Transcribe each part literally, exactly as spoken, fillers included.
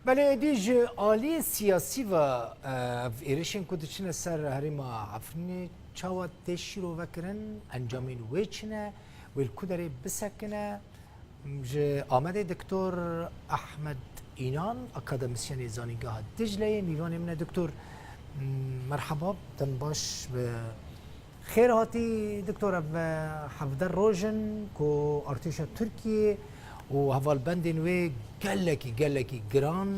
Belê, êdî ji aliyê siyasî ve, e, ev êrişên ku diçine ser herêma Efrînê çawa tê şîrovekirin, encamên wê çi ne, wê li ku derê bisekine? Ji Amedê Doktor Ehmed Înan, akademisyenê Zanîngeha Dicleyê, mîvanê min e. Doktor, merheba, dem baş, bi xêr hatî. Doktor, ev hevdeh roj in ku artêşa Tirkiyê û hevalbendên wê gelekî, gelekî giran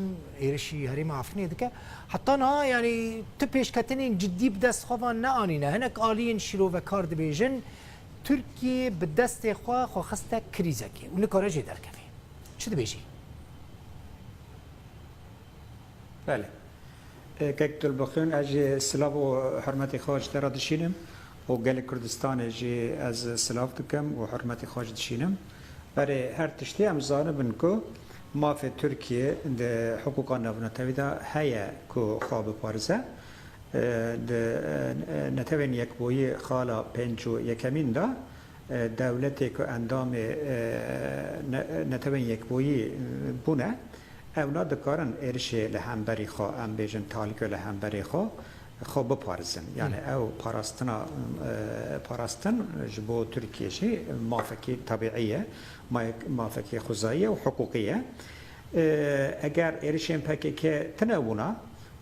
êrişî herêma Efrînê dike. Heta niha, yanî, tu pêşketinên cidî bi dest xwe ve neanîne. Hinek aliyên şîrovekar dibêjin, Tirkiye bi destê xwe xwe xiste krîzekê û nikare jê derkeve. Çi dibêjî? Belê. E, kek Dilbixwîn, ez jî silav û hurmetê xwe ji te re dişînim û gelê Kurdistanê jî ez silav dikim û hurmetê xwe jî dişînim. Berê her tiştî em zanibin ku mafê Tirkiye di hiqûqa navnetewî de heye ku xwe biparêze. E, di, e, Netewên Yekbûyî xala pênc û yekemîn de, e, dewletê ku endamê, e, ne-, Netewên Yekbûyî, e, bûne, ewna dikarin êrişê li hemberî xwe, em bêjin, talîke li hemberî xwe, xwe biparêzin. Yani ew parastina, e, parastin ji bo Tirkiye jî mafekî tebîî ye, ma-, mafekî xwezayî ye û hiqûqî ye. E, eger êrişên P K K tune bûna,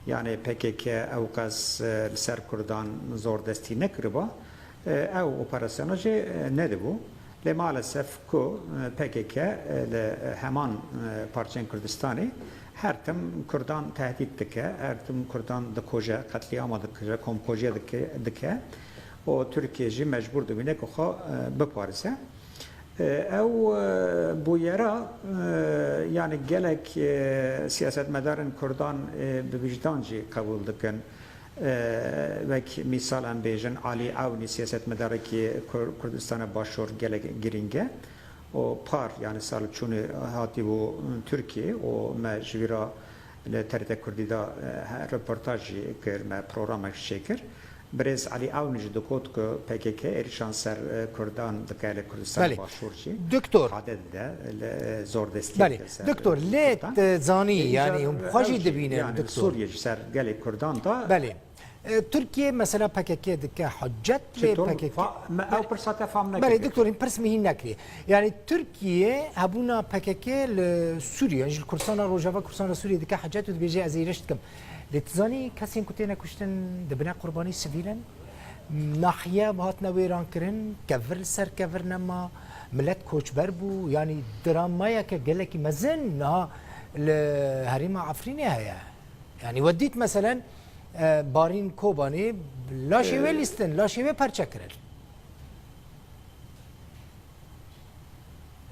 yani P K K ew qas, e, li ser Kurdan zordestî nekiriba, e, ew operasyona jî, e, nedibû. Lê maalesef ku, e, P K K, e, li heman, e, parçeyên Kurdistanê her tim Kurdan tehdît dike, her tim Kurdan dikoje, qetlîama dikuje, komkujiya dike, dike û Tirkiye jî mecbûr dibîne ku xwe, e, biparêze. E, ew, e, bûyera, e, yani gelek, e, siyasetmedarên Kurdan, e, bi wijdan jî qebûl dikin. E, wek mîsal em bêjin, Alî Ewnî siyasetmedarekî Kur-, Kurdistana Başûr gelek girîng e. Û par, yani sal çûnê hatîbû Tirkiye û me ji vî re li T R T Kurdî de, e, he-, reportaj jî kir, me programek jî çêkir. Birêz Elî Ewnî jî digot ku P K K êrişan ser, e, Kurdan dike li Kurdistana Belê. Başûr jî. Doktor. Îfade dide, li, e, zordestî Belê. dike ser Doktor, lê Kurdan. tu zanî, Îcar, yani, hûn e, xwe jî ew jî, dibînin, yani, doktor. Sûriye ji ser gelê Kurdan da. Belê. E, Tirkiye mesela P K K dike hicet lê Çitur P K K. fa-, me ew pirsa te fam nekiriye. Belê, doktor, hîn pirs min hîn nekiriye. Yani, Tirkiye hebûna P K K li Sûriye, ji Kurdistana Rojava, Kurdistana Sûriye dike hicet û dibêje, ez êrîş dikim. Lê tu zanî kesên ku têne kuştin dibine qurbanî sivîl in? Nahiye hatine wêran kirin, kevir li ser kevir nema, milet koçber bû, yanî dramayeke gelekî mezin niha li herêma Efrînê heye. Yanî we dît meselen, e, Barîn Kobanê laşê wê Ee, lîstin, laşê wê perçe kirin.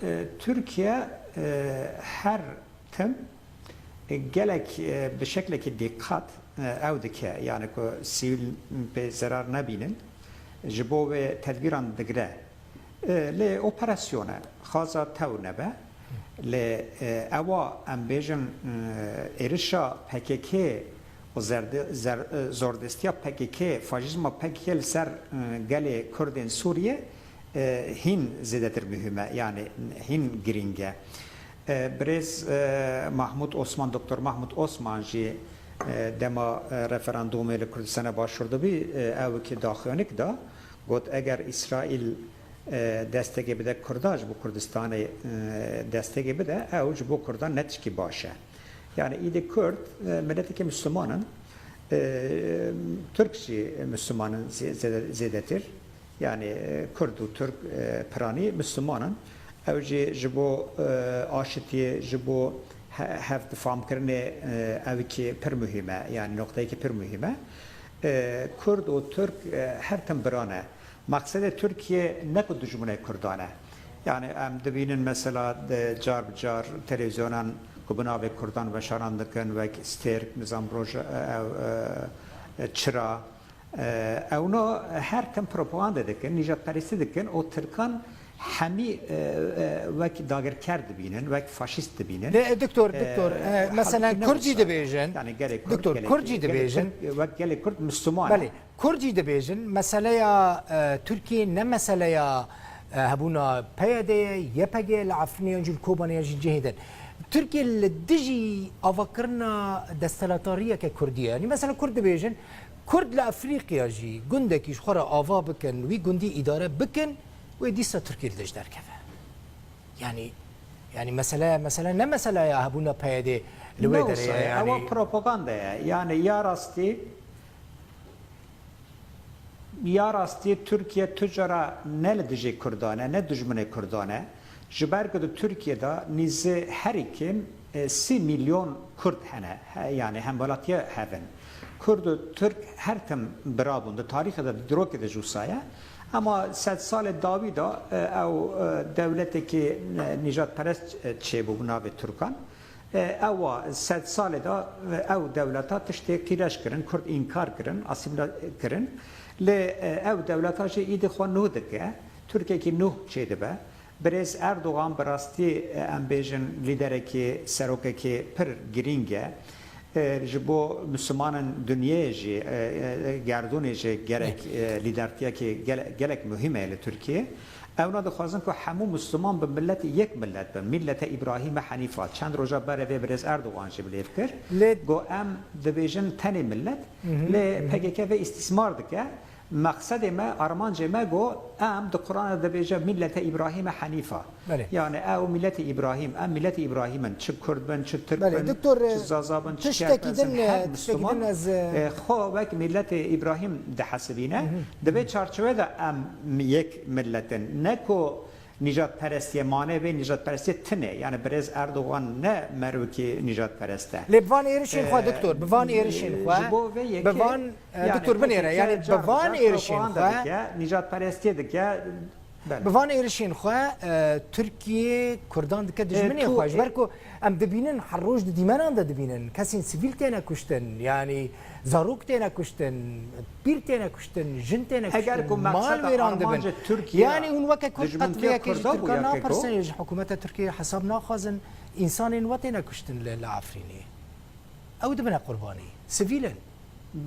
E, Tirkiye, e, her tim, e, gelek, e, bi şeklekî dîqat, e, ew dike, yani ku sivîl pê zerar nebînin, ji bo wê tedbîran digre. E, lê operasyon e, xaza tew nebe. Lê, e, ewa em bêjin, e, êrişa P K K û zerde-, zer-, e, zordestiya P K K, faşîzma P K K li ser, e, gelê Kurdên Sûriye, e, hîn zêdetir muhîm e, yani hîn girîng e. E, birêz, e, Mahmûd Osman, Doktor Mahmûd Osman jî, e, dema, e, referandûmê li Kurdistana Başûr dibî, e, ew wekî daxuyanik da, got, eger Îsraîl, e, destekê bide Kurdan, ji bo Kurdistanê, e, destekê bide, ew ji bo Kurdan ne tişkî baş e. Yani îdî Kurd, e, miletekî Misliman in, e, Tirk jî Misliman in zê-, zêde-, zêdetir. Yani, e, Kurd û Tirk, e, piranî Misliman in. Ew jî ji bo, e, aşitiyê, ji bo he-, hevdifamkirinê, e, ew kî pir muhîm e, yani noqteyekî pir muhîm e. E, Kurd û Tirk, e, her tim bira ne. Maqsedê Tirkiye ne ku dijminê Kurdan e. Yani em dibînin mesela de car bi car televîzyonan ku bi navê Kurdan veşaran dikin, wek Stêrk, nizam roj, e, ew, e, e, Çira, E, ewna her tim propagande dikin, nîjadperestî dikin û Tirkan hemî, e, e, wek dagirker dibînin, wek faşîst dibînin. Lê, e, doktor, E, doktor, e, mesela halbuki ne Kurd jî wisa ye. Dibêjin. Yani gelê Kurd, Doktor, gelê, Kurd jî gelê dibêjin. Kurd, wek gelê Kurd Misliman e. Belê, Kurd jî dibêjin. Meseleya, e, Tirkiye ne meseleya, e, hebûna P Y D ye, Y P G li Efrînê yan jî li Kobanê yan jî cihê din. Tirkiye li dijî avakirina desthilatdariyeke Kurdî ye. Yanî mesela Kurd dibêjin, Kurd li Efrîqiya jî gundekî ji xwe re ava bikin, wî gundî îdare bikin, wê dîsa Tirkiye li dij derkeve. Yanî, yanî mesele, mesele ne meseleya hebûna P Y D li wê Ne derê wisa ye, ye, yanî ewa propaganda ye. Yani ya rastî Ya rastî Tirkiye tu cara ne li dijî Kurdan e, ne dijminê Kurdan e. Ji ber ku di Tirkiye de nîzî herî kêm, e, sî milyon Kurd hene, he, yani hemwelatiye hev in. Kurd û Tirk her tim bira bûn, di tarîxê de di dirokê de jî wisa ye. Ema sed salê dawî de, e, ew, e, dewletekî, e, nîjadperest, e, çêbû bi navê Tirkan. E, ewa sed salê de, e, ew dewleta tiştê qîreş kirin, Kurd înkar kirin, asîmle kirin. Lê, e, ew dewleta jî îdî xwe nû dike, Tirkiyekî nû çêdibe. Birêz Erdogan bi rastî, e, em bêjin lîderekî, serokekî pir girîng e. E, ji bo Mislimanên dinyayê jî, e, e, gerdûnê jî gerek, e, lîdertiyekî gele-, gelek muhîm e li Tirkiye. Ewna dixwazin ku hemû Misliman bi milletê yek millet bin. Millete Îbrahîme Henîfa. Çend roja berê vê birêz Erdogan jî bi lêv kir. Lê Got, em dibêjin tenê millet, Mhm, lê mhm. P K K vê îstîsmar dike. Mexsedê me, armancê me got, em di Qur'ana dibêje millete Îbrahîme Henîfa. Belê. Yani ew milleti Îbrahîm, em milleti Îbrahîm in. Çi Kurd bin, çi Tirk Belê, bin, doktor, çi Zaza bin, çi tiştekî Kerpez bin, din, her tiştekî Misliman, din ez, e, xwe wek milleti Îbrahîm dihesibîne. Mhm. Di vê çarçewê de em yek millet in. Ne ku nîjadperestiye, manê vê nîjadperestiye tune. Yani birêz Erdogan ne merwekî nîjadperest e. Lê bi van êrişên xwe, Ee, doktor, bi van êrişên xwe, ji bo vê yekê, bi van, e, yani doktor, binêre, P K K yani bi car bi van car êrişên propaganda xwe, dike, nîjadperestiye dike. Belê. Bi van êrişên xwe, e, Tirkiye Kurdan dike E, dijminê tu xwe. Ji ber ku em dibînin, her roj di dîmenan de dibînin, kesên sivîl têne kuştin, yani zarok têne kuştin, pîr têne kuştin, jin têne Eger kuştin, ku mal meqseda wêran dibin. Armancê Tirkiye Yani hûn weke Kurd dijmintiya qetliyekê ji Kurda bû Tirkan ya keko? Napirsin, ji hikûmeta Tirkiyê hesab naxwazin, însanên we têne kuştin li, li Efrînê. Ew dibine qurbanî. Sivîl in.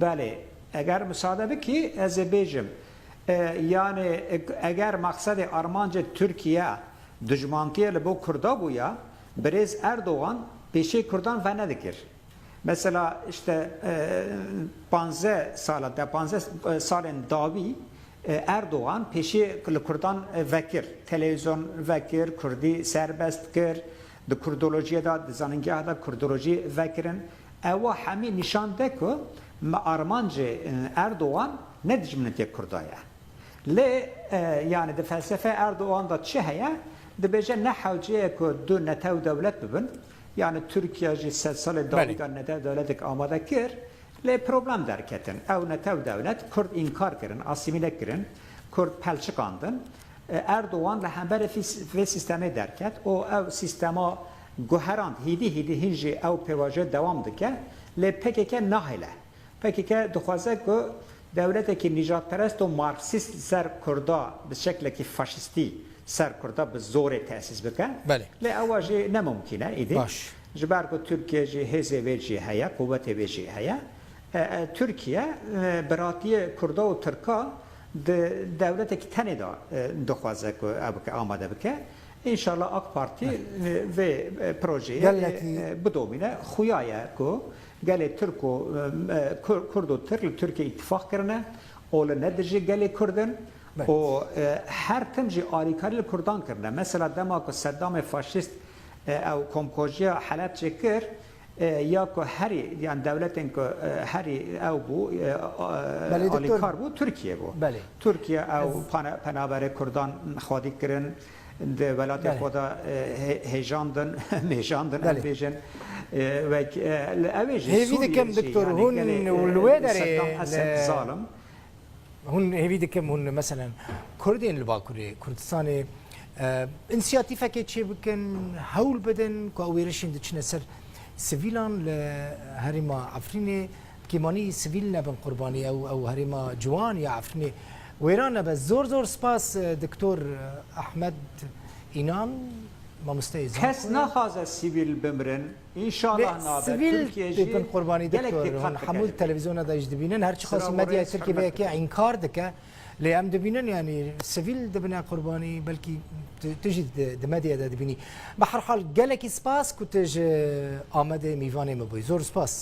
Belê, eger misade bikî, ez ê bêjim. E, yani, e, eger maqsedê armancê Tirkiye dijmantiye li bo Kurda bûya, birêz Erdogan pêşê Kurdan venedikir. Mesela, işte, e, panzdeh sala, de panzdeh, e, salên dawî, e, Erdogan pêşî li Kurdan, e, vekir, televîzyon vekir, Kurdî serbest kir, di kurdolojiyê de, di zanîngehê de kurdolojî vekirin. Ewa hemî nîşan de ku me armancê, e, Erdogan ne dijminê tê Kurda ye. Lê, e, yani di felsefe Erdogan de çi heye? Dibêje ne hewce ye ku du netew dewlet bibin. Yani Tirkiye jî sed salê dawî Belê. de netew dewletek amade kir. Lê problem derketin. Ew netew dewlet Kurd înkar kirin, asîmîle kirin, Kurd pelçiqandin. E, Erdogan li hemberê fîs-, vê sîstemê derket û ew sîstema guherand, hîdî hîdî hîn jî ew pêvajoyê dewam dike. Lê P K K nahêle. P K K dixwaze ku dewletekî nîjadperest û marksîst li ser Kurda bi şeklekî faşîstî ser Kurda bi zorê tesîs bike. Belê. Lê ewa jî ne mumkîn e îdî. Baş. Ji ber ku Tirkiye jî hêzê vê jî heye, quwetê vê jî heye. E, e, Tirkiye, e, biratiyê Kurda û Tirka di dewletekî tenê de, e, dixwaze ku ew bike, amade bike. Înşallah AK Partî, Belê. e, vê, e, projeyê, Gelekî e, e, bidomîne. Xuya ye ku gelê Tirk û, e, e, Kur-, Kurd û Tirk li Tirkiye îtîfaq kirine û li ne dijî gelê Kurd in Belê. û, e, her tim jî alîkarî li Kurdan kirine. Mesela dema ku Seddamê faşîst, e, ew komkujiya Helebçê kir, e, ya ku herî, yani dewletên ku, e, herî ew bû, e, e, Belê, doktor. alîkar bû, Tirkiye bû. Belê. Tirkiye ew Ez pana-, penaberê Kurdan xwedî kirin, di welatê Belê. xwe de, e, hê-, hêjandin, mêjandin, em Belê. bêjin. E, wek, e, li, ew ê jî Hêvî Sûriye dikim, jî, doktor, yani hûn gelê, li e, wê derê Seddam Esed li zalim. Hûn hêvî dikim, hûn meselen Kurdên li Bakurê Kurdistanê, e, însiyatîfekê çêbikin, hewl bidin ku ew êrişên diçine ser sivîlan li herêma Efrînê, kêmanî sivîl nebin qurbanî, ew, ew herêma ciwan ya Efrînê wêran nebe. Zor zor spas, e, Doktor Ahmed Înan, mamosteyê Kes Zankoyê. naxwaze sivîl bimrin. Înşallah Lê nabe. sivîl Tirkiye jî dibin qurbanî, gelek doktor. diqat Hûn dike hemû ji vê. televîzyona de jî dibînin. Her çiqas Sira û medyaya rêz, Tirkiyê vê hurmet yekê dikim. înkar dike. Lê em dibînin, yanî sivîl dibine qurbanî, belkî tu, tu jî di, di medyaya de dibînî. Bi her hal, gelekî spas ku tu ji Amedê mîvanê me bûyî. Zor spas.